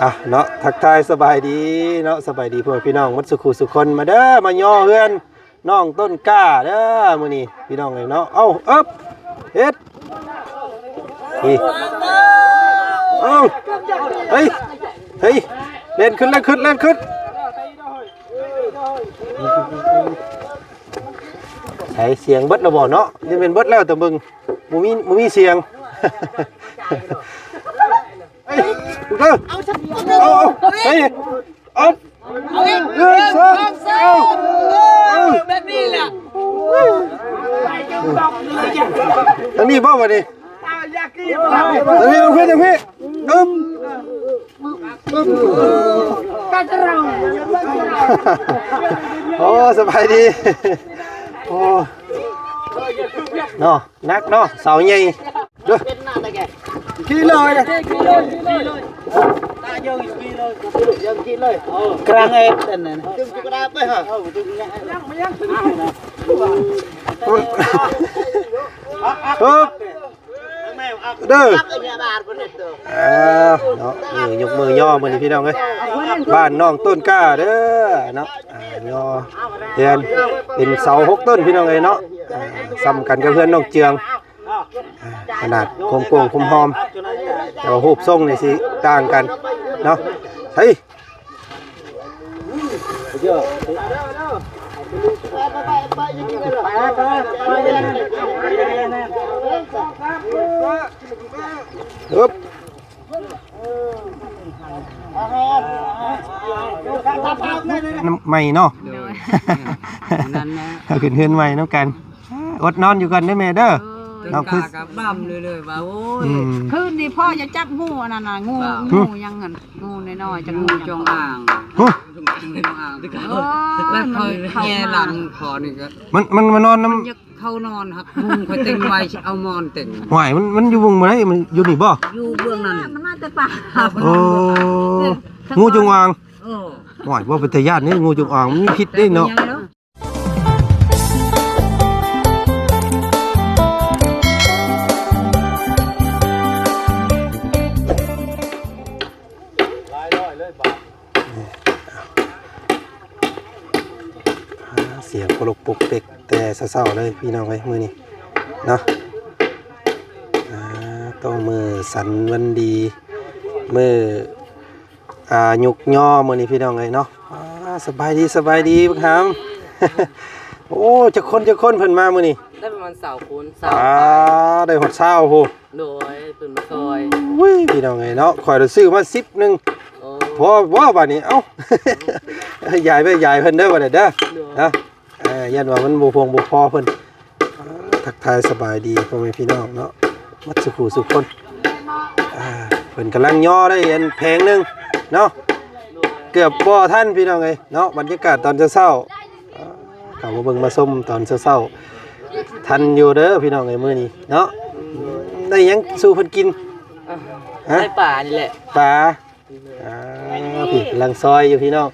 ອ່ະເນາະ ທັກທາຍສະບາຍດີເນາະ ສະບາຍດີພໍ່ແມ່ພີ່ນ້ອງໝົດສູ່ຄູ່ສູ່ຄົນ ມາເດີ້ ມາຍໍເຮືອນນ້ອງຕົ້ນກ້າເດີ້ ມື້ນີ້ພີ່ນ້ອງເອີຍເນາະ. ເອົ້າ ເອິບ ເຮັດ ນີ້ ເອົ້າ ເຮີ້ຍ ເຮີ້ຍ ແລ່ນຂຶ້ນ ແລ່ນຂຶ້ນ ແລ່ນຂຶ້ນ. ໃສ ສຽງເບິດແລ້ວບໍ່ເນາະ? ຍັງແມ່ນເບິດແລ້ວ ແຕ່ເບິ່ງ ບໍ່ມີ ບໍ່ມີສຽງ. ເອີຍ ເອີຍ ເອົາ ເອົາ ເຮີ້ຍ ເອົາ ເອົາ ເອົາ ເອີ ເອີ ເອີ ແບບນີ້ແຫຼະ ທາງນີ້ບໍ່ ບາດນີ້ ທາງນີ້ ທາງພີ້ ທາງພີ້ ອຶບ ໂອ້ ສະບາຍດີ ໂອ້ ເນາະ ໜັກເນາະ ເສົາໃຫຍ່ເດີ້ ຂີ່ເລີຍ ກາງເອັດອັນນັ້ນ ເອີ ເດີ້ ເອີ ເນາະ ເອີ ຍົກມືຍໍມື້ນີ້ພີ່ນ້ອງເອີຍ ບ້ານນ້ອງຕົ້ນກ້າເດີ້ເນາະ ອ່າ ຍໍເຮືອນເປັນເສົາຫົກຕົ້ນພີ່ນ້ອງເອີຍເນາະ ອ່າ ສ່ຳກັນກັບເຮືອນນ້ອງເຈືອງ ອ່າ ຂະໜາດຄວາມກວ້າງຄວາມຮອມ ແຕ່ວ່າຮູບຊົງນີ້ຊິຕ່າງກັນເນາະ ເຮີ້ຍ. ອຶບ ນ້ຳໃໝ່ເນາະ ໂດຍ ນັ້ນແຫຼະ ເຮົາຂຶ້ນເຮືອນໃໝ່ນຳກັນ ອົດນອນຢູ່ກ່ອນເດີ້ແມ່ເດີ້ ເອີ ນ້ອງຄື ກະບຳເລີຍໆ ວ່າ ໂອ້ຍ ອືມ ຄືນນີ້ພໍ່ຈະຈັບງູອັນນັ້ນນະ ງູ ງູຫຍັງຫັ້ນ ງູນ້ອຍໆ ຈັກງູ ງູຈອງອາງ ຮະ ງູຈອງອາງ ໂອ້ຍ ແລ້ວຂ້ອຍແຍ່ຫຼັງພໍ່ນີ້ກະ ມັນ ມັນມານອນນຳ ມັນຢາກເຂົ້ານອນ ຫາກມຸງຂ້ອຍເຕັງໄວ້ ຊິເອົາໝອນເຕັງ ຫວາຍ ມັນ ມັນຢູ່ເບື້ອງໃດ ມັນຢູ່ນີ້ບໍ່ ຢູ່ເບື້ອງນັ້ນ ມັນມາແຕ່ປ່າ ໂອ້ ງູຈງອາງ ເອີ ຫວາຍ ບໍ່ເປັນຕາຢ້ານເດ້ ງູຈງອາງ ມັນມີພິດເດ້ເນາະ. ອ່າ ສຽງປົກປົກເປັກແຕ່ເຊົ້າໆ ເລີຍພີ່ນ້ອງເອີຍ ມື້ນີ້ເນາະ ອ່າ ຕ້ອງມື້ສັນວັນດີ ມື້ ອ່າ ຍຸກຍໍມື້ນີ້ພີ່ນ້ອງເອີຍເນາະ ອ່າ ສະບາຍດີ ສະບາຍດີບັກຫຳ ໂອ້ ຈັກຄົນ ຈັກຄົນເພິ່ນມາມື້ນີ້ ໄດ້ປະມານຊາວຄົນ ຊາວ ອ່າ ໄດ້ຮອດຊາວພຸ້ນ ໂດຍ ເພິ່ນມາຊ່ອຍ ໂອ້ຍ ພີ່ນ້ອງເອີຍເນາະ ຂ້ອຍລະຊື້ມາສິບໜຶ່ງ ໂອ້ ພໍບໍ່ບາດນີ້ ເອົ້າ ຢາຍໄປ ຢາຍເພິ່ນເດີ້ ບາດນີ້ເດີ້ ໂດຍ ນະ ເອີ ຢ້ານວ່າມັນບໍ່ພຽງບໍ່ພໍເພິ່ນ ອ່າ ທັກທາຍສະບາຍດີພໍ່ແມ່ພີ່ນ້ອງເນາະ ໝົດສູ່ຄູ່ສູ່ຄົນ ອ່າ ເພິ່ນກຳລັງຍໍໄດ້ອັນແຜງໜຶ່ງເນາະ ເກືອບບໍ່ທັນພີ່ນ້ອງເອີຍເນາະ ບັນຍາກາດຕອນເຊົ້າໆ ເຂົ້າມາເບິ່ງມາຊົມຕອນເຊົ້າໆ ທັນຢູ່ເດີ້ພີ່ນ້ອງເອີຍ ມື້ນີ້ເນາະ ໄດ້ຫຍັງສູ່ເພິ່ນກິນ ຮະ ໄດ້ປານີ້ແຫຼະ ປາ ອ່າ ພີ່ກຳລັງຊອຍຢູ່ພີ່ນ້ອງ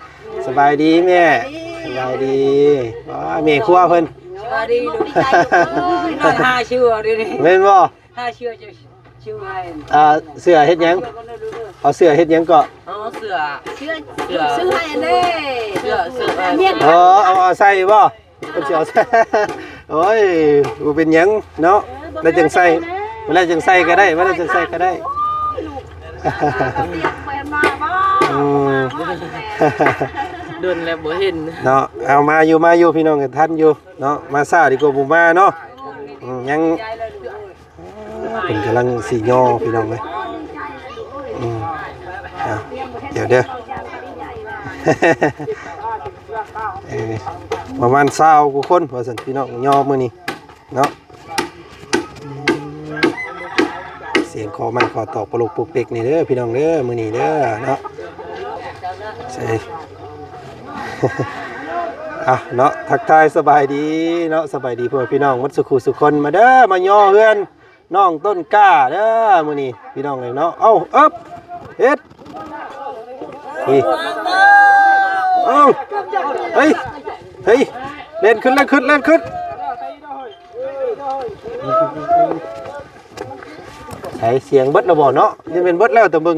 ສະບາຍດີແມ່ ສະບາຍດີ ວ້າ ແມ່ຄົວເພິ່ນ ສະບາຍດີ ດີໃຈຢູ່ ເອີ ນອນຫາເສື້ອດຽວນີ້ ແມ່ນບໍ່ ຫາເສື້ອຈະຊື້ໃຫ້ ອ່າ ເສື້ອເຮັດຫຍັງ ເອົາເສື້ອເຮັດຫຍັງເກາະ ເອົາເສື້ອ ເສື້ອ ເສື້ອ ຊື້ໃຫ້ອັນເດ້ ເສື້ອ ເສື້ອ ເອີ ເອົາ ເອົາໃສ່ບໍ່? ເພິ່ນຊິເອົາໃສ່ ໂອ້ຍ ບໍ່ເປັນຫຍັງເນາະ ແລ້ວຈັ່ງໃສ່ ເມື່ອໃດຈັ່ງໃສ່ກໍໄດ້ ເມື່ອໃດຈັ່ງໃສ່ກໍໄດ້ ອືມ ດົນແລ້ວບໍ່ເຫັນເນາະ ເອົາ ມາຢູ່ ມາຢູ່ ພີ່ນ້ອງ ທັນຢູ່ເນາະ ມາຊ້າດີກວ່າບໍ່ມາເນາະ ອືມ ຍັງ ເພິ່ນກຳລັງຊິຍໍພີ່ນ້ອງເອີຍ ອືມ ອ່ະ ດຽວເດີ້ ເອີ ປະມານຊາວກວ່າຄົນວ່າຊັ້ນ ພີ່ນ້ອງຍໍມື້ນີ້ເນາະ ສຽງຄໍໄມ້ຄໍຕອກປົກປົກເປັກນີ້ເດີ້ ພີ່ນ້ອງເດີ້ ມື້ນີ້ເດີ້ເນາະ ໃສ່ ອ່ະເນາະ ທັກທາຍສະບາຍດີເນາະ ສະບາຍດີພໍ່ແມ່ພີ່ນ້ອງໝົດສູ່ຄູ່ສູ່ຄົນ ມາເດີ້ ມາຍໍເຮືອນນ້ອງຕົ້ນກ້າເດີ້ ມື້ນີ້ພີ່ນ້ອງເອີຍເນາະ ເອົ້າ ເອິບ ເຮັດ ນີ້ ເອົ້າ ເຮີ້ຍ ເຮີ້ຍ ແລ່ນຂຶ້ນ ແລ່ນຂຶ້ນ ແລ່ນຂຶ້ນ ໃສ ສຽງເບິດແລ້ວບໍ່ເນາະ? ຍັງແມ່ນເບິດແລ້ວ ແຕ່ເບິ່ງ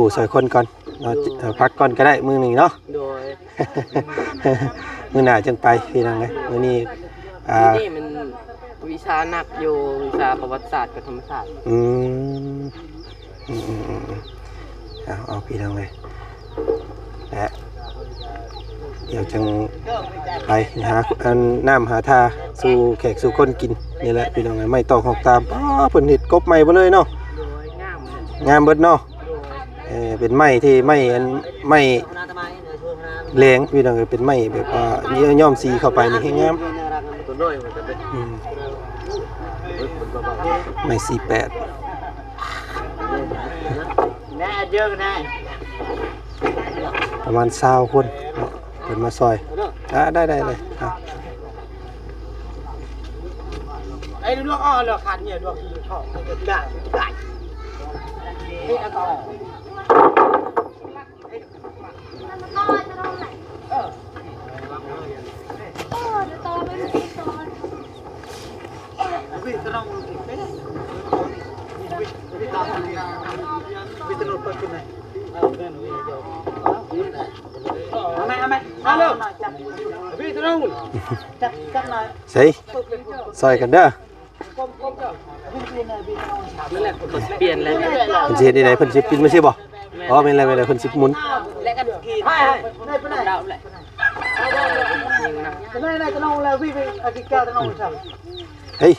ຜູ້ຊ່ອຍຄົນກ່ອນເນາະ ໂດຍ ເອີ ພັກກ່ອນກໍໄດ້ມື້ນີ້ເນາະ ໂດຍ ມື້ໜ້າຈັ່ງໄປພີ່ນ້ອງເອີຍ ມື້ນີ້ ອ່າ ມື້ນີ້ມັນວິຊາໜັກຢູ່ ວິຊາປະຫວັດສາດກັບທຳມະຊາດ ອືມ ອືມໆໆ ເອົາ ເອົາ ພີ່ນ້ອງເອີຍ ແລະ ດຽວຈັ່ງໄປຫາອັນນ້ຳຫາທ່າສູ່ແຂກສູ່ຄົນກິນນີ້ແຫຼະພີ່ນ້ອງເອີຍ ໄມ້ຕອກຫອກຕາມ ປ້າ ເພິ່ນເຮັດກົບໃໝ່ເບິດເລີຍເນາະ ໂດຍ ງາມເລີຍ ງາມເບິດເນາະ ໂດຍ ເອີ ເປັນໄມ້ທີ່ ໄມ້ອັນ ໄມ້ແຫຼງພີ່ນ້ອງເອີຍ ເປັນໄມ້ແບບວ່າຍ້ອມສີເຂົ້າໄປນີ້ແຮງງາມ ອືມ ໄມ້ສີ່ແປດ ປະມານຊາວຄົນເນາະ ເພິ່ນມາຊ່ອຍ ອ່າ ໄດ້ໆ ໄດ້ ອ່າ ໃສ່ ຊ່ອຍກັນເດີ ເພິ່ນຊິປ່ຽນແລ້ວ ເພິ່ນຊິເຮັດແນວໃດ ເພິ່ນຊິປິ່ນມາຊີ້ບໍ່? ອໍ ແມ່ນແລ້ວ ແມ່ນແລ້ວ ເພິ່ນຊິໝູນ ເຮີ້ຍ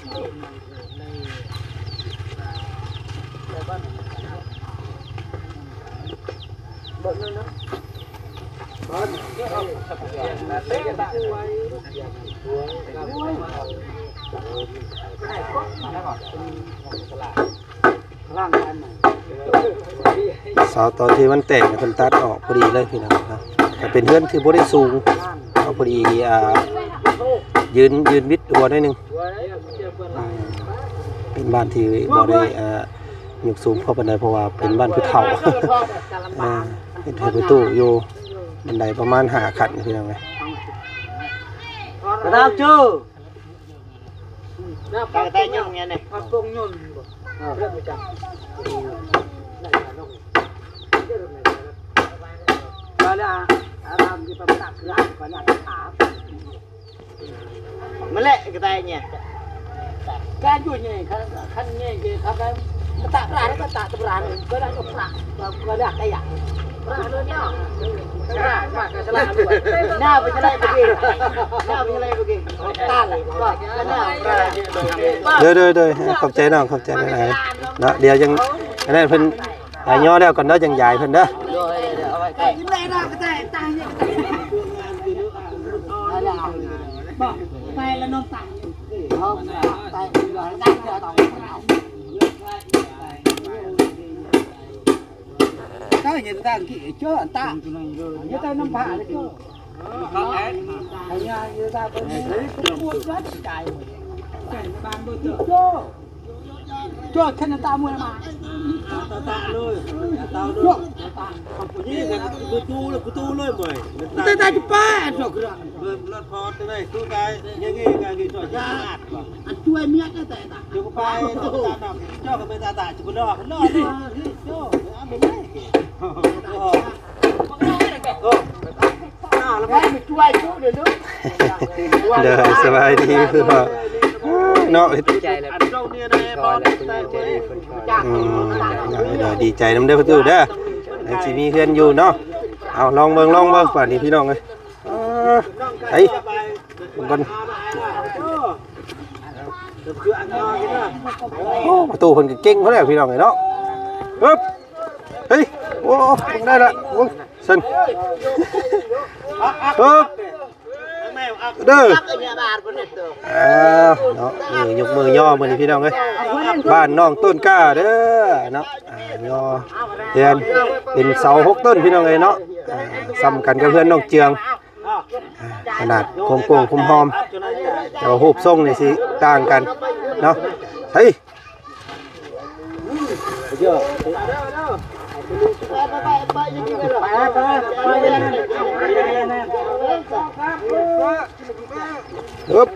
ເສົາຕອນທີ່ມັນແຕກເພິ່ນຕັດອອກພໍດີເລີຍພີ່ນ້ອງເນາະ ກໍເປັນເຮືອນທີ່ບໍ່ໄດ້ສູງ ເອົາພໍດີ ອ່າ ຢືນ ຢືນວິດຫົວໜ້ອຍໜຶ່ງ ອືມ ເປັນບ້ານທີ່ບໍ່ໄດ້ ອ່າ ຍົກສູງພໍປານໃດ ເພາະວ່າເປັນບ້ານຜູ້ເຖົ້າ ເອີ ເຮັດໃຫ້ປະຕູຢູ່ບັນໄດປະມານຫ້າຂັ້ນ ພີ່ນ້ອງເອີຍ ກະດາວເຈີ ກະແຕຍົງເນຍ ກະໂປງຍົງບໍ່ ເອີ ເລີ່ມຈາກ ມາແລ້ວ ອາຣາມທີ່ປະທັບຄືອາ ມາແລ້ວກະແຕເນຍ ການຢູ່ນີ້ ຄັນ ຄັນນີ້ຄືເຂົາກໍຕະປາ ກໍຕະຕະປາ ກໍໄດ້ປາ ກໍໄດ້ໄດ້ ໜ້າໄປຈະໄດ້ບໍ່ກີ້ ໜ້າໄປຈະໄດ້ບໍ່ກີ້ ຕາຍ ເດີໆໆ ຂອບໃຈນ້ອງ ຂອບໃຈຫຼາຍໆ ເນາະ ດຽວຈັ່ງ ອັນນັ້ນເພິ່ນ ອ່າ ຍໍແລ້ວກ່ອນເດີ ຈັ່ງຢາຍເພິ່ນເດີ ໂດຍ ເອົາໄວ້ໃກ້ ໄປລະນອນຕັງ ເຈົ້າເຫັນຕາງກີ້ເຈົ້າຕາ ເຈົ້ານຳພາເຈົ້າ ໂຈດຂະໜາດຕາມວຍມາ ຕາຕາເລີຍ ຕາເລີຍ ນີ້ກໍກູຕູ້ເລີຍ ກູຕູ້ເລີຍເວີຍ ແຕ່ຕາຈະປາດດອກເຮືອ ເລີຍລອດຄອດໄດ້ ກູຕາຍ ເງີກາງີຈອດຍາດ ອັນຊ່ວຍເມຍແຕ່ຕາ ເຈົ້າກໍໄປ ເຈົ້າກໍໄປຕາຕາ ຈະບໍ່ລອດ ລອດເລີຍ ໂຈດ ເອົາໄປ ໂອ້ ໂດຍ ສະບາຍດີ ເນາະ ດີໃຈແລ້ວ ອືມ ໂດຍ ດີໃຈນຳເດີພໍ່ຕູ້ເດີ ຍັງຊິມີເຮືອນຢູ່ເນາະ ເອົາ ລອງເບິ່ງ ລອງເບິ່ງ ບາດນີ້ພີ່ນ້ອງເອີຍ ເອີ ໄປເບິ່ງກ່ອນ ໂອ້ ປະຕູເພິ່ນກໍເກັ່ງພໍແລ້ວພີ່ນ້ອງເອີຍເນາະ ເອີບ ເຮີ້ຍ ໂອ້ ເບິ່ງໄດ້ລະ ເບິ່ງ ຊັ້ນ ເອີບ ເດີ ເອີ ເນາະ ເອີ ຍົກມືຍໍມື້ນີ້ພີ່ນ້ອງເອີຍ ບ້ານນ້ອງຕົ້ນກ້າເດີເນາະ ອ່າ ຍໍເຮືອນເປັນເສົາຫົກຕົ້ນພີ່ນ້ອງເອີຍເນາະ ອ່າ ສ່ຳກັນກັບເຮືອນນ້ອງເຈືອງ ອ່າ ຂະໜາດຄວາມກວ້າງຄວາມຮອມ ແຕ່ວ່າຮູບຊົງນີ້ຊິຕ່າງກັນເນາະ ໃສ່ ອຶບ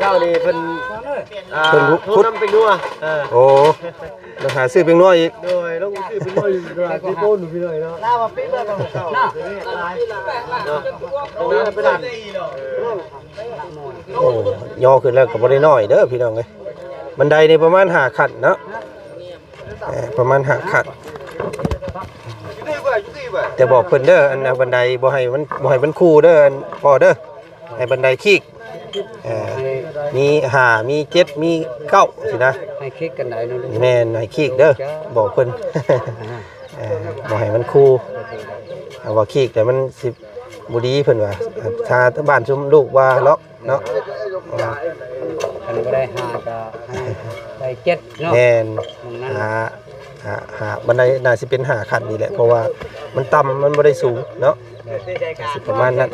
ເຈົ້ານີ້ເພິ່ນ ອ່າ ເພິ່ນຂຸດ ໂທນຳເປັນຫົວ ເອີ ໂອ້ ລະຫາຊື້ເປັນຫົວອີກ ໂດຍ ລະຫາຊື້ເປັນຫົວຢູ່ຕະຫຼາດເຊໂປນ ພີ່ນ້ອງເນາະ ລາວວ່າປີເມື່ອເນາະ ເນາະ ໂອ້ ຍໍຂຶ້ນແລ້ວກໍບໍ່ໄດ້ນ້ອຍເດີພີ່ນ້ອງເອີຍ ບັນໄດນີ້ປະມານຫ້າຂັ້ນເນາະ ເອີ ປະມານຫ້າຂັ້ນ ແຕ່ບອກເພິ່ນເດີ ອັນ ອັນບັນໄດບໍ່ໃຫ້ມັນ ບໍ່ໃຫ້ມັນຄູ່ເດີ ອັນພໍ່ເດີ ໃຫ້ບັນໄດຄີກ ເອີ ມີຫ້າ ມີເຈັດ ມີເກົ້າຊີ້ນະ ໃຫ້ຄີກກັນໄດ້ເນາະ ແມ່ນ ໃຫ້ຄີກເດີ ບອກເພິ່ນ ອ່າ ເອີ ບໍ່ໃຫ້ມັນຄູ່ ຖ້າວ່າຄີກແລ້ວມັນຊິບໍ່ດີເພິ່ນວ່າ ຖ້າບ້ານຊຸມລູກວ່າເນາະ ເນາະ ຄັນບໍ່ໄດ້ຫ້າກໍໃຫ້ໄດ້ເຈັດເນາະ ແມ່ນ ໝ່ອງນັ້ນ ຫ້າ ຫ້າ ຫ້າ ບັນໄດໜ້າຊິເປັນຫ້າຂັ້ນນີ້ແຫຼະ ເພາະວ່າມັນຕ່ຳ ມັນບໍ່ໄດ້ສູງເນາະ ກໍຊິປະມານນັ້ນ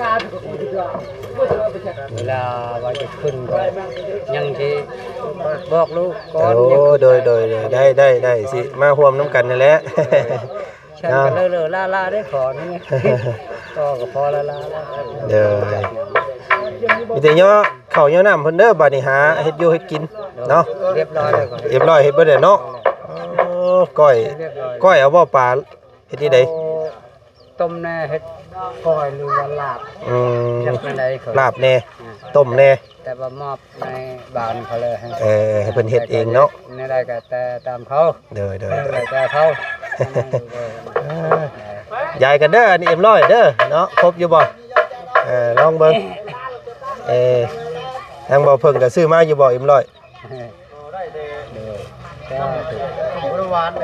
ເວລາວ່າຈະຂຶ້ນກໍຍັງຊິບອກລູກກ່ອນ ໂອ້ ໂດຍ ໂດຍ ໂດຍ ໄດ້ ໄດ້ ໄດ້ ຊິມາຮ່ວມນຳກັນນັ້ນແຫຼະ ເອີ ເນາະ ແມ່ນກໍເລີໆລ້າໆໄດ້ຂໍນີ້ ກໍ ກໍພໍລ້າໆແລ້ວ ໂດຍ ມີແຕ່ຍໍເຂົ້າຍໍນ້ຳເພິ່ນເດີ ບາດນີ້ຫາເຮັດຢູ່ເຮັດກິນເນາະ ຮຽບຮ້ອຍແລ້ວກໍ ຮຽບຮ້ອຍ ເຮັດເບິດແລ້ວເນາະ ໂອ້ ກ້ອຍ ຮຽບຮ້ອຍ ກ້ອຍເອົາບໍ່ປາ ເຮັດຈັ່ງໃດ ເອົາຕົ້ມແດ່ ເຮັດກ້ອຍ ຫຼືວ່າລາບ ອືມ ຈັກແນວໃດ ລາບແດ່ ອືມ ຕົ້ມແດ່ ແຕ່ວ່າມອບໃນບ້ານເຂົາເລີຍ ເອີ ໃຫ້ເພິ່ນເຮັດເອງເນາະ ແນວໃດກໍແຕ່ຕາມເຂົາ ໂດຍ ໂດຍ ແລ້ວແຕ່ເຂົາ ເອີ ຢາຍກັນເດີ ອັນນີ້ເອັມຮ້ອຍເດີເນາະ ຄົບຢູ່ບໍ່ ເອີ ລອງເບິ່ງ ເອີ ທາງບໍ່ເພິ່ງກໍຊື້ມາຢູ່ບໍ່ ເອັມຮ້ອຍ?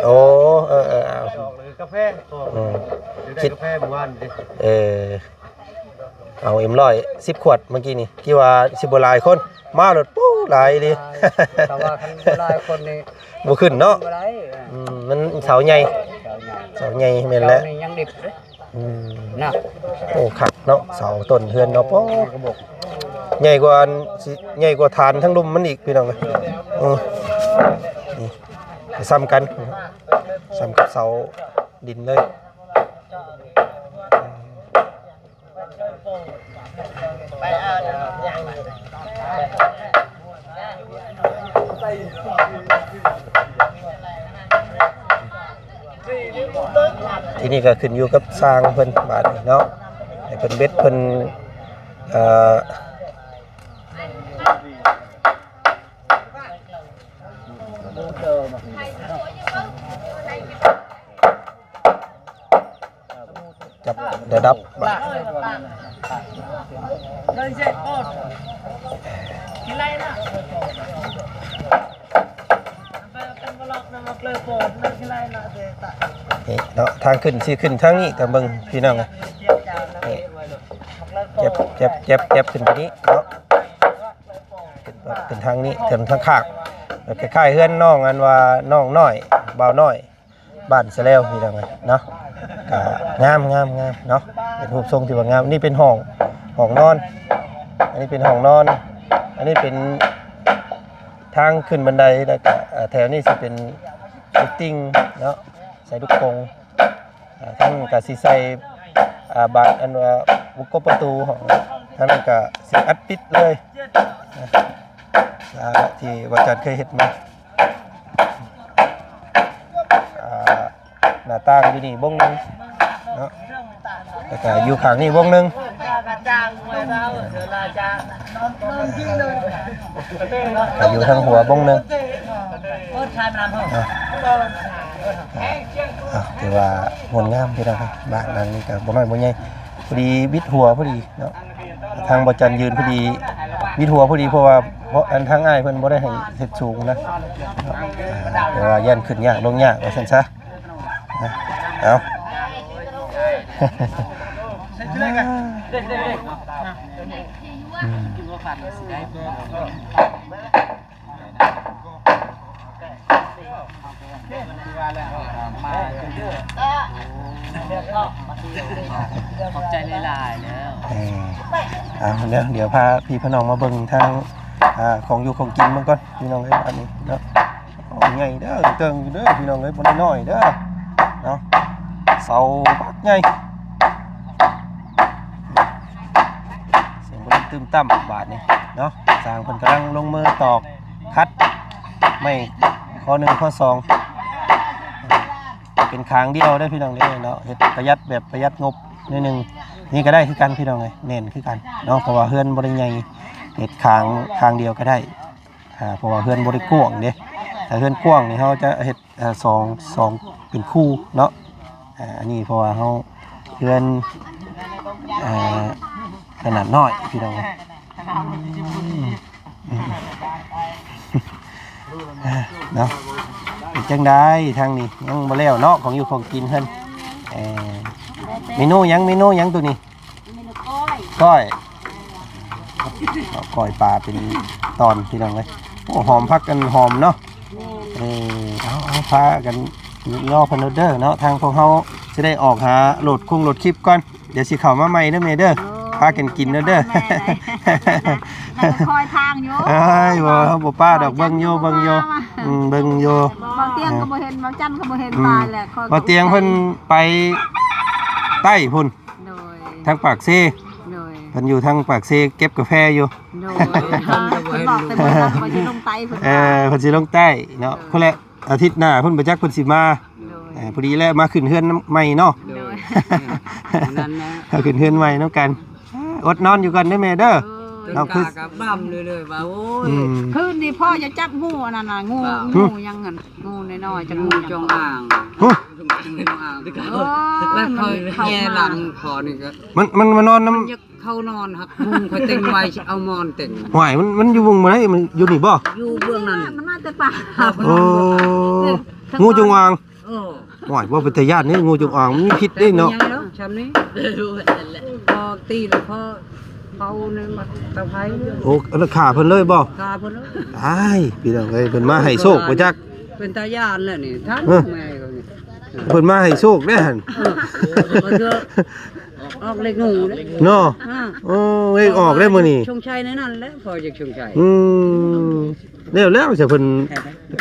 ໂອ້ ເອີໆ ເອົາ ກາແຟ ອືມ ກິນກາແຟມື້ວານນີ້ ເອີ ເອົາເອັມຮ້ອຍສິບຂວດເມື່ອກີ້ນີ້ ຄິດວ່າຊິບໍ່ຫຼາຍຄົນ ມາໂລດ ປູ້ ຫຼາຍອີ່ຫຼີ ແຕ່ວ່າຄັນບໍ່ຫຼາຍຄົນນີ້ ບໍ່ຂຶ້ນເນາະ ບໍ່ໄດ້ ອືມ ມັນເສົາໃຫຍ່ ເສົາໃຫຍ່ ເສົາໃຫຍ່ແມ່ນແຫຼະ ເສົານີ້ຍັງດິບເດ້ ອືມ ໜັກ ໂອ້ ຄັກເນາະ ເສົາຕົ້ນເຮືອນເນາະ ໂອ້ ກະບົກ ໃຫຍ່ກວ່າອັນ ຊິໃຫຍ່ກວ່າຖານທາງລຸ່ມມັນອີກ ພີ່ນ້ອງເອີຍ ເອີ ນີ້ ສ່ຳກັນ ສ່ຳກັບເສົາດິນເລີຍ. ທີນີ້ກໍຂຶ້ນຢູ່ກັບຊ່າງເພິ່ນບາດນີ້ເນາະ ໃຫ້ເພິ່ນເບັດເພິ່ນ ເອີ ຈັບລະດັບບາດ ນີ້ເນາະ ທາງຂຶ້ນຊິຂຶ້ນທາງນີ້ ຕາມເບິ່ງພີ່ນ້ອງ ນີ້ ແຈບ ແຈບ ແຈບ ແຈບ ຂຶ້ນໄປນີ້ເນາະ ຂຶ້ນ ຂຶ້ນທາງນີ້ ຂຶ້ນທາງຂ້າງ ຄ້າຍໆເຮືອນນ້ອງ ອັນວ່ານ້ອງນ້ອຍ ບ່າວນ້ອຍ ບ້ານຊະແລ້ວ ພີ່ນ້ອງເອີຍເນາະ ກະງາມ ງາມ ງາມເນາະ ເປັນຮູບຊົງທີ່ວ່າງາມ. ນີ້ເປັນຫ້ອງ ຫ້ອງນອນ ອັນນີ້ເປັນຫ້ອງນອນ ອັນນີ້ເປັນທາງຂຶ້ນບັນໄດ ແລ້ວກະ ເອີ ແຖວນີ້ຊິເປັນລິບຕິງເນາະ ໃສ່ລູກໂປ່ງ ອ່າ ທາງນັ້ນກະຊິໃສ່ ອ່າ ບານ ອັນວ່າ ວົງກົບປະຕູ ທາງນັ້ນກະຊິອັດປິດເລີຍ ອ່າ ທີ່ວ່າຈັນເຄີຍເຮັດມາ ອ່າ ໜ້າຕ່າງຢູ່ນີ້ບົງໜຶ່ງເນາະ ແລ້ວກະຢູ່ຂ້າງນີ້ບົງໜຶ່ງ ກະຢູ່ທາງຫົວບົງໜຶ່ງ ອ່າ ອ່າ ຖືວ່າງດງາມພີ່ນ້ອງ ບ້ານຫຼັງນີ້ກໍບໍ່ນ້ອຍບໍ່ໃຫຍ່ ພໍດີບິດຫົວພໍດີເນາະ ທາງບໍ່ຈັນຢືນພໍດີ ບິດຫົວພໍດີ ເພາະວ່າ ເພາະອັນທາງອ້າຍເພິ່ນບໍ່ໄດ້ໃຫ້ເຮັດສູງນະ ອ່າ ແຕ່ວ່າຢ້ານຂຶ້ນຍາກລົງຍາກວ່າຊັ້ນຊະ ເອົາ ອືມ ຂອບໃຈຫຼາຍໆເດີ ເອີ ເອົາ ດຽວ ດຽວພາພີ່ພານ້ອງມາເບິ່ງທາງ ອ່າ ຂອງຢູ່ຂອງກິນເບິ່ງກ່ອນ ພີ່ນ້ອງເອີຍ ອັນນີ້ເນາະ ໂອ້ ໃຫຍ່ເດີ ເຕີງຢູ່ເດີ ພີ່ນ້ອງເອີຍ ບໍ່ໄດ້ນ້ອຍເດີເນາະ ເສົາບັກໃຫຍ່ ສຽງບໍ່ລຶ້ມຕຶ້ມຕັ້ມບາດນີ້ເນາະ ຊ່າງເພິ່ນກຳລັງລົງມືຕອກຂັດໄມ້ ຂໍ້ໜຶ່ງ ຂໍ້ສອງ ເປັນຄາງດຽວເດີພີ່ນ້ອງເດີເນາະ ເຮັດປະຢັດແບບປະຢັດງົບໜ້ອຍໜຶ່ງ ນີ້ກໍໄດ້ຄືກັນພີ່ນ້ອງເອີຍ ແໜ້ນຄືກັນເນາະ ເພາະວ່າເຮືອນບໍ່ໄດ້ໃຫຍ່ ເຮັດຄາງ ຄາງດຽວກໍໄດ້ ອ່າ ເພາະວ່າເຮືອນບໍ່ໄດ້ກວ້າງເດ້ ຖ້າເຮືອນກວ້າງນີ້ເຮົາຈະເຮັດ ເອີ ສອງ ສອງເປັນຄູ່ເນາະ ອ່າ ອັນນີ້ເພາະວ່າເຮົາເຮືອນ ເອີ ຂະໜາດນ້ອຍພີ່ນ້ອງເອີຍ ເນາະ ເປັນຈັ່ງໃດທາງນີ້ ຍັງບໍ່ແລ້ວເນາະ ຂອງຢູ່ຂອງກິນເພິ່ນ ເອີ ເມນູຫຍັງ ເມນູຫຍັງໂຕນີ້? ເມນູກ້ອຍ ກ້ອຍ ເອົາກ້ອຍປາເປັນຕອນພີ່ນ້ອງເອີຍ ໂອ້ ຫອມ ຜັກກັນຫອມເນາະ ເອີ ເອົາ ເອົາ ພາກັນລໍເພິ່ນເດີເນາະ ທາງພວກເຮົາຊິໄດ້ອອກຫາໂຫຼດຄົງໂຫຼດຄລິບກ່ອນ ດຽວຊິເຂົ້າມາໃໝ່ເດີແມ່ເດີ ໂອ້ຍ ພາກັນກິນເດີ ແມ່ນແຫຼະ ແລ້ວກໍຄອຍທາງຢູ່ ເອີຍ ບໍ່ ເຮົາບໍ່ປະດອກ ເບິ່ງຢູ່ ເບິ່ງຢູ່ ອືມ ເບິ່ງຢູ່ ບ່າວຕຽງກໍບໍ່ເຫັນ ບ່າວຈັນກໍບໍ່ເຫັນ ອືມ ຕາຍແລ້ວ ຂ້ອຍ ບ່າວຕຽງເພິ່ນໄປໃຕ້ພຸ້ນ ໂດຍ ທາງປາກເຊ ໂດຍ ເພິ່ນຢູ່ທາງປາກເຊເກັບກາແຟຢູ່ ໂດຍ ເພິ່ນບອກແຕ່ເມື່ອນັ້ນວ່າຊິລົງໃຕ້ ເພິ່ນ ເອີ ວ່າ ເພິ່ນຊິລົງໃຕ້ເນາະ ໂດຍ ພຸ້ນແຫຼະ ອາທິດໜ້າພຸ້ນ ບໍ່ຈັກເພິ່ນຊິມາ ໂດຍ ເອີ ພໍດີແຫຼະ ມາຂຶ້ນເຮືອນໃໝ່ເນາະ ໂດຍ ເອີ ນັ້ນແຫຼະ ມາຂຶ້ນເຮືອນໃໝ່ນຳກັນ ອົດນອນຢູ່ກ່ອນເດີແມ່ເດີ ໂດຍ ເອົາຄື ກະບ້ຳເລື້ອຍໆວ່າ ໂອ້ຍ ອືມ ຄືນນີ້ພໍ່ຈະຈັບງູອັນນັ້ນນະ ງູ ບາບ ງູຫຍັງຫັ້ນ ງູນ້ອຍໆ ຈັກງູ ງູ ຫຍັງ ຈອງອ່າງ ຮະ ງູຈອງອ່າງ ໂອ້ຍ ແລ້ວຂ້ອຍ ມັນເຂົ້າ ແຍ່ຫຼັງ ມາ ຂໍນີ້ກໍ ມັນ ມັນມານອນນຳ ມັນຢາກເຂົ້ານອນ ຫາກມຸງຂ້ອຍເຕັງໄວ້ ຊິເອົາໝອນເຕັງ ຫ້ວຍ ມັນ ມັນຢູ່ວງບໍ່ໄດ້ ມັນຢູ່ນີ້ບໍ່? ຢູ່ເບື້ອງນັ້ນ ມັນມາແຕ່ປ່າ ໂອ້ ງູຈອງອ່າງ ເອີ ໂອ້ຍ ບໍ່ເປັນຕາຢ້ານເດ້ ງູຈງອາງ ມັນມີພິດເດ້ເນາະ ບໍ່ເປັນຫຍັງດອກຊ່ຳນີ້ ພໍຕີແລ້ວພໍເຜົາໃນໝາກຕະໄຄ ໂອ້ ອັນນັ້ນຂ້າເພິ່ນເລີຍບໍ່? ຂ້າເພິ່ນເລີຍ ອ້າຍ ພີ່ນ້ອງເອີຍ ເພິ່ນມາໃຫ້ໂຊກບໍ່ຈັກ ເປັນຕາຢ້ານແລ້ວນີ້ ທ່ານ ເອີ ແມ່ກໍນີ້ ເພິ່ນມາໃຫ້ໂຊກເດ້ຫັ້ນ ເອີ ເອີ ອອກເລກງູເດ້ ເນາະ ເອີ ໂອ້ ເລກອອກເດ້ມື້ນີ້ ຊົງໄຊໃນນັ້ນແຫຼະ ພໍ່ຈັກຊົງໄຊ ອືມ ແລ້ວ ແລ້ວຊະເພິ່ນ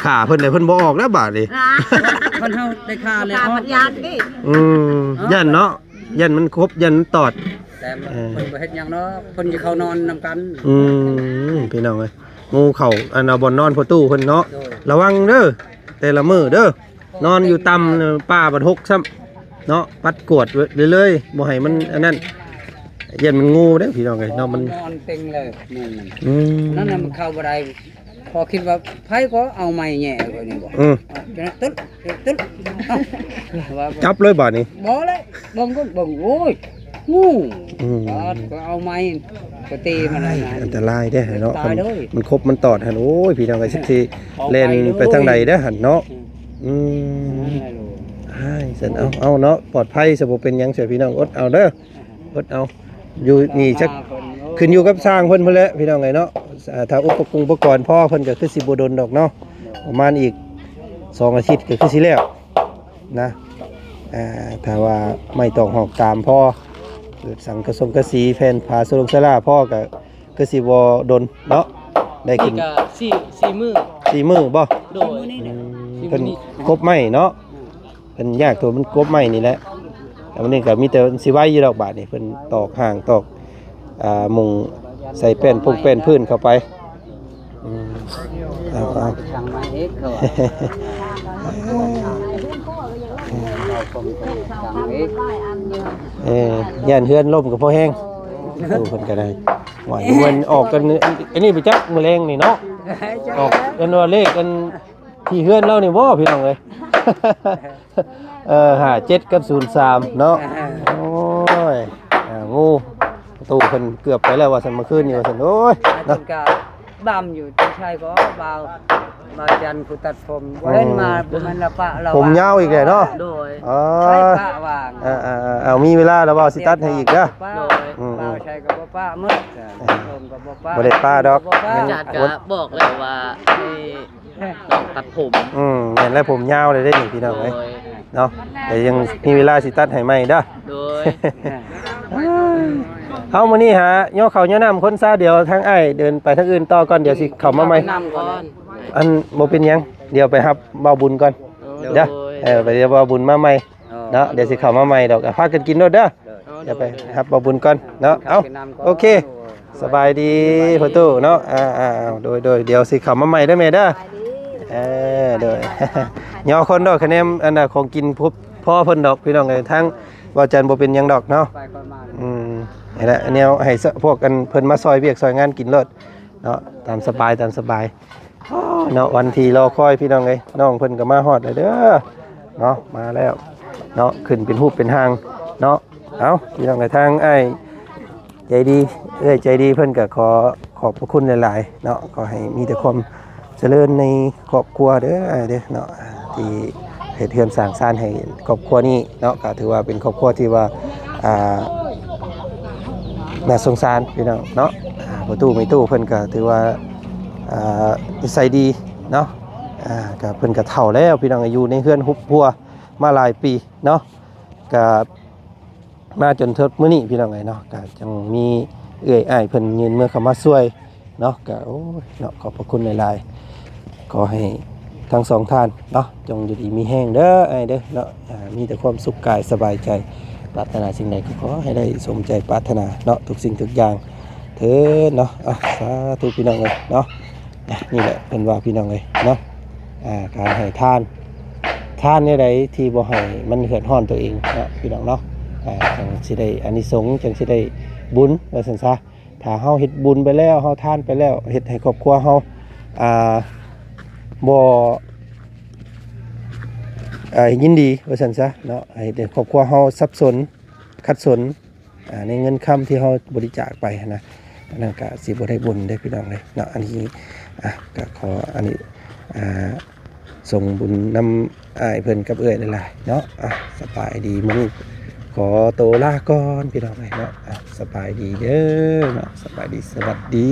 ຂ້າເພິ່ນໄດ້ ເພິ່ນບໍ່ອອກແລ້ວບາດນີ້ ຄັນເຮົາໄດ້ຂ້າແລ້ວ ຂ້າມັນຢ້ານເດ້ ອືມ ຢ້ານເນາະ ຢ້ານມັນຄົບ ຢ້ານມັນຕອດ ແຕ່ ເອີ ເພິ່ນບໍ່ເຮັດຫຍັງດອກ ເພິ່ນຈະເຂົ້ານອນນຳກັນ ອືມ ພີ່ນ້ອງເອີຍ ງູເຂົ້າ ອັນ ເອົາບ່ອນນອນພໍ່ຕູ້ເພິ່ນເນາະ ໂດຍ ລະວັງເດີ ແຕ່ລະມື້ເດີ ນອນຢູ່ຕ່ຳ ປ່າບັດຫົກຊ້ຳເນາະ ປັດກວດເລື້ອຍໆ ບໍ່ໃຫ້ມັນອັນນັ້ນ ຢ້ານມັນງູເດ້ພີ່ນ້ອງເອີຍເນາະ ມັນນອນເຕັງເລີຍ ອືມ ນັ້ນນະ ມັນເຂົ້າບໍ່ໄດ້ ພໍຄິດວ່າໃຜກໍເອົາໄມ້ແຫຍ່ຂ້ອຍນີ້ບໍ່ ອືມ ຈົນຕຶດ ຕຶດ ຈັບເລີຍບາດນີ້ ບໍ່ເລີຍ ເບິ່ງກໍເບິ່ງ ໂອ້ຍ ງູ ອືມ ບາດກໍເອົາໄມ້ ກໍຕີມັນນັ້ນ ອັນຕະລາຍເດ້ເນາະ ຕາຍເລີຍ ມັນຄົບມັນຕອດຫັ້ນ ໂອ້ຍ ພີ່ນ້ອງເອີຍ ຊິແລ່ນໄປທາງໃດເດ້ຫັ້ນເນາະ ອືມ ອືມ ນັ້ນແຫຼະລູກ ອ້າຍ ຊັ້ນ ເອົາ ເອົາເນາະ ປອດໄພຊະ ບໍ່ເປັນຫຍັງຊະ ພີ່ນ້ອງ ອົດເອົາເດີ ອືມ ອົດເອົາ ຢູ່ນີ້ຈັກ ຂຶ້ນຢູ່ກັບຊ່າງເພິ່ນພຸ້ນແຫຼະ ພີ່ນ້ອງເອີຍເນາະ ອ່າ ຖ້າອຸປະກຸງປະກອນພໍ ເພິ່ນກໍຄືຊິບໍ່ດົນດອກເນາະ ປະມານອີກສອງອາທິດກໍຄືຊິແລ້ວນະ ອ່າ ຖ້າວ່າໄມ້ຕອກຫອກຕາມພໍ ສັງກະສົງກະສີ ແຜ່ນຝາສະຫຼົງສະຫຼາພໍ ກໍຄືຊິບໍ່ດົນເນາະ ໄດ້ຂຶ້ນ ນີ້ກໍສີ່ ສີ່ມື້ ສີ່ມື້ບໍ່? ໂດຍ ອືມ ສີ່ມື້ນີ້ ເພິ່ນກົບໄມ້ເນາະ ເພິ່ນຢາກໂຕມັນກົບໄມ້ນີ້ແຫຼະ ແຕ່ມື້ນີ້ກໍມີແຕ່ຊິໄວຢູ່ດອກບາດນີ້ ເພິ່ນຕອກຮ່າງຕອກ ອ່າ ມຸງໃສ່ແປ້ນພົງແປ້ນພື້ນເຂົ້າໄປ ອືມ ເອົາ ເອົາ ຊ່າງມາເອງເຂົາວ່າ ເອົາຄົນຊ່າງເອງ ເອີ ຢ້ານເຮືອນລົ້ມກໍພໍແຮງ ໂອ້ ເພິ່ນກໍໄດ້ ວ່າເພິ່ນອອກກັນ ອັນນີ້ໄປຈັກມື້ແລງນີ້ເນາະ ອອກກັນວ່າເລກອັນ ທີ່ເຮືອນລາວນີ້ບໍ່ ພີ່ນ້ອງເອີຍ ເອີ ຫ້າເຈັດກັບສູນສາມເນາະ ໂອ້ຍ ອ່າ ງູ ປະຕູເພິ່ນເກືອບໄປແລ້ວວ່າຊັ້ນ ເມື່ອຄືນນີ້ວ່າຊັ້ນ ໂອ້ຍ ເນາະ ເພິ່ນກະບ້ຳຢູ່ ທີ່ໃສ່ກໍບ່າວ ບ່າວຈັນຜູ້ຕັດຜົມ ອືມ ບໍ່ເຫັນມາ ບໍ່ແມ່ນລະປະລະ ຜົມຍາວອີກແລ້ວເນາະ ໂດຍ ອໍ ໄປປະຫວ່າງ ອ່າໆໆ ເອົາ ມີເວລາລະບ່າວຊິຕັດໃຫ້ອີກເດີ ໂດຍ ອືມໆ ບ່າວໃສ່ກໍບໍ່ປະໝົດ ເອີ ຜົມກໍບໍ່ປະ ບໍ່ໄດ້ປະດອກ ບໍ່ປະ ຍັງ ຈານກະ ອດ ບອກແລ້ວວ່າໃຫ້ ຕ້ອງຕັດຜົມ ອືມ ແມ່ນແລ້ວ ຜົມຍາວເລີຍເດ້ນີ້ ພີ່ນ້ອງເອີຍ ໂດຍ ເນາະ ແຕ່ຍັງມີເວລາຊິຕັດໃຫ້ໃໝ່ເດີ ໂດຍ ເຮົາມື້ນີ້ຫາຍໍເຂົ້າຍໍນ້ຳຄົນຊາວດຽວ ທາງອ້າຍເດີນໄປທາງອື່ນຕໍ່ກ່ອນ ດຽວຊິເຂົ້າມາໃໝ່ ນຳກ່ອນ ອັນ ບໍ່ເປັນຫຍັງ ດຽວໄປຮັບບ່າວບຸນກ່ອນ ໂດຍ ເດີ ເອີ ໄປ ດຽວບ່າວບຸນມາໃໝ່ ເນາະ ດຽວຊິເຂົ້າມາໃໝ່ດອກ ອ່ະ ພາກັນກິນໂລດເດີ ດຽວໄປຮັບບ່າວບຸນກ່ອນເນາະ ເອົາ ໂອເຄ ສະບາຍດີພໍ່ຕູ້ເນາະ ອ່າໆ ໂດຍໆ ດຽວຊິເຂົ້າມາໃໝ່ເດີແມ່ເດີ ເອີ ໂດຍ ຍໍຄົນດອກ ຄະແນນ ອັນນ່າ ຂອງກິນພໍເພິ່ນດອກ ພີ່ນ້ອງເອີຍ ທາງບ່າວຈັນບໍ່ເປັນຫຍັງດອກເນາະ ອືມ ນີ້ແຫຼະ ແນວໃຫ້ພວກອັນເພິ່ນມາຊ່ອຍວຽກຊ່ອຍງານກິນໂລດເນາະ ຕາມສະບາຍ ຕາມສະບາຍ. ອໍ ເນາະ ວັນທີ່ລໍຄອຍພີ່ນ້ອງເອີຍ ນ້ອງເພິ່ນກໍມາຮອດແລ້ວເດີເນາະ ມາແລ້ວເນາະ ຂຶ້ນເປັນຮູບເປັນຮ່າງເນາະ ເອົ້າ ພີ່ນ້ອງເອີຍ ທາງອ້າຍໃຈດີ ເອື້ອຍໃຈດີເພິ່ນກໍຂໍຂອບພະຄຸນຫຼາຍໆເນາະ ຂໍໃຫ້ມີແຕ່ຄວາມຈະເລີນໃນຄອບຄົວເດີອ້າຍເດີເນາະ ທີ່ເຮັດເຮືອນສ້າງຊານໃຫ້ຄອບຄົວນີ້ເນາະ ກໍຖືວ່າເປັນຄອບຄົວທີ່ວ່າ ອ່າ ໜ້າສົງສານພີ່ນ້ອງເນາະ ອ່າ ພໍ່ຕູ້ແມ່ຕູ້ເພິ່ນກໍຖືວ່າ ອ່າ ນິໄສດີເນາະ ອ່າ ກໍເພິ່ນກໍເຖົ້າແລ້ວພີ່ນ້ອງ ຢູ່ໃນເຮືອນຮຸບຮົວມາຫຼາຍປີເນາະ ກໍມາຈົນເຖິງມື້ນີ້ພີ່ນ້ອງເອີຍເນາະ ກໍຍັງມີເອື້ອຍອ້າຍເພິ່ນຍື່ນມືເຂົ້າມາຊ່ວຍເນາະ ກໍ ໂອ້ຍ ເນາະ ຂອບພະຄຸນຫຼາຍໆ ຂໍໃຫ້ທັງສອງທ່ານເນາະ ຈົ່ງຢູ່ດີມີແຮງເດີອ້າຍເດີເນາະ ອ່າ ມີແຕ່ຄວາມສຸກກາຍສະບາຍໃຈ ປາດຖະໜາສິ່ງໃດກໍຂໍໃຫ້ໄດ້ສົມໃຈປາດຖະໜາເນາະ ທຸກສິ່ງທຸກຢ່າງເທີ້ນເນາະ ອ່າ ສາທຸພີ່ນ້ອງເອີຍເນາະ ອ່າ ນີ້ແຫຼະເພິ່ນວ່າພີ່ນ້ອງເອີຍເນາະ ອ່າ ການໃຫ້ທານ ທານແນວໃດທີ່ບໍ່ໃຫ້ມັນເດືອດຮ້ອນຕົວເອງເນາະ ພີ່ນ້ອງເນາະ ອ່າ ຈັ່ງຊິໄດ້ອານິສົງ ຈັ່ງຊິໄດ້ບຸນ ວ່າຊັ້ນຊະ. ຖ້າເຮົາເຮັດບຸນໄປແລ້ວ ເຮົາທານໄປແລ້ວ ເຮັດໃຫ້ຄອບຄົວເຮົາ ອ່າ ບໍ່ ອ່າ ຍິນດີວ່າຊັ້ນຊະເນາະ ເຮັດໃຫ້ຄອບຄົວເຮົາສັບສົນ ຂັດສົນ ອ່າ ໃນເງິນຄຳທີ່ເຮົາບໍລິຈາກໄປຫັ້ນນະ ອັນນັ້ນກະຊິບໍ່ໄດ້ບຸນເດ້ພີ່ນ້ອງເອີຍເນາະ. ອັນນີ້ ອ່າ ກະຂໍ ອັນນີ້ ອ່າ ສົ່ງບຸນນຳອ້າຍເພິ່ນກັບເອື້ອຍຫຼາຍໆເນາະ. ອ່າ ສະບາຍດີ ມື້ນີ້ຂໍໂຕລາກ່ອນພີ່ນ້ອງເອີຍເນາະ. ອ່າ ສະບາຍດີເດີເນາະ ສະບາຍດີ ສະຫວັດດີ.